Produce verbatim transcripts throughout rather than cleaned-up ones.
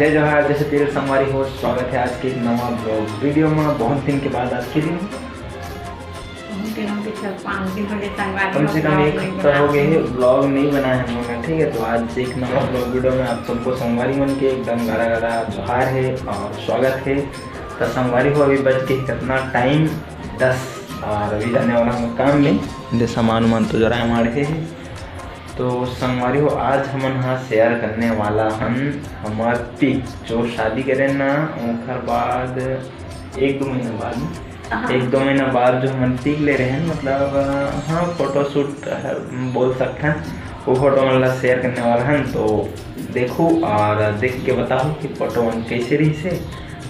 जय जोहार, जय छत्तीसगढ़ संगवारी हो, स्वागत है आज के एक नवा vlog video में। बहुत दिन के बाद आज के दिन, बहुत दिन हो गए, छह पाँच दिन हो गए संगवारी कम हो से कम vlog एक नहीं हफ्ता हो बनाए। गए है vlog नहीं बनाया हम लोग ने, ठीक है। तो आज एक नवा vlog video में आप सबको संगवारी मन के एकदम गाड़ा गाड़ा जोहार है और स्वागत है। तो संगवारी हो, अभी बज के कितना टाइम, दस, और अभी जाने वाला हम काम में, दे सामान उमान तो जरा माड़े है। तो संगवारी हो, आज हमन हा share करने वाला हन हमर pic, जो शादी करे ना, ओकर बाद एक दो महीना बाद, हाँ। एक दो महीना बाद जो हमन pic ले रहे हैं, मतलब, अ, हाँ, photoshoot, अ, बोल सकथन, वो photo मन ला share करने वाला हन। तो देखो और देख के बताओ कि photo मन कैसे रही से,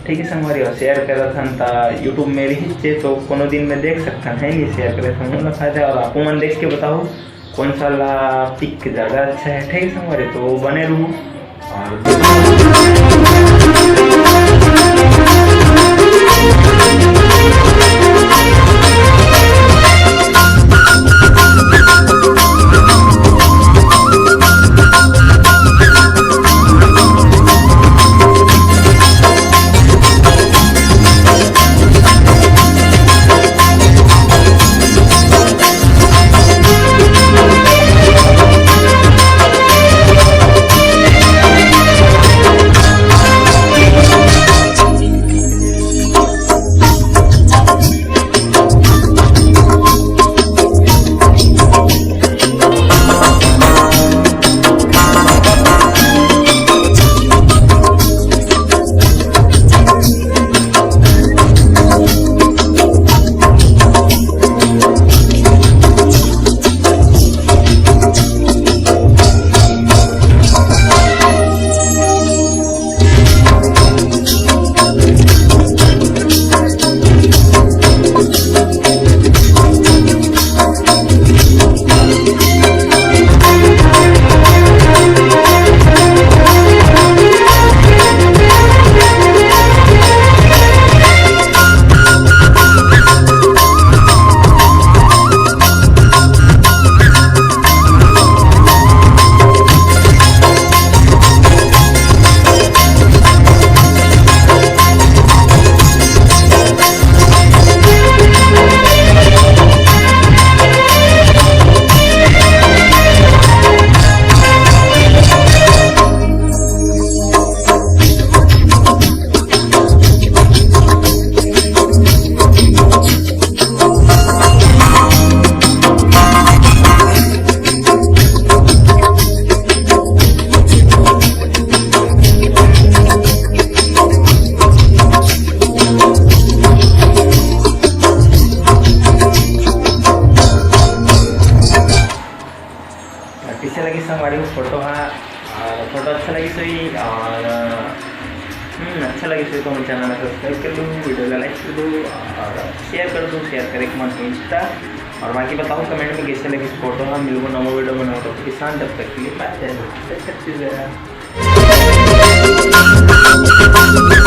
ठीक है संगवारी। और share करत हन त YouTube में रही से, तो कोनो दिन में देख सकथन, है नहीं, share करे से हमन ला फायदा है। और आपो मन देख के बताओ कौन सा ला pic ज्यादा अच्छा है, ठीक है संगवारी, तो बने रहू। और कैसे लगी संगवारी हो photo हा? और photo अच्छा लगी सही और, हम्म, अच्छा लगी सही तो हमर channel ला subscribe कर दो, video ला like कर दो और share कर दो, share करे के मन तो Insta। और बाकी बताओ comment में कैसे लगी photo हा। मिलबो नवा video बनाओ, तो किसान, जब तक के लिए bye, जय हिंद, जय छत्तीसगढ़।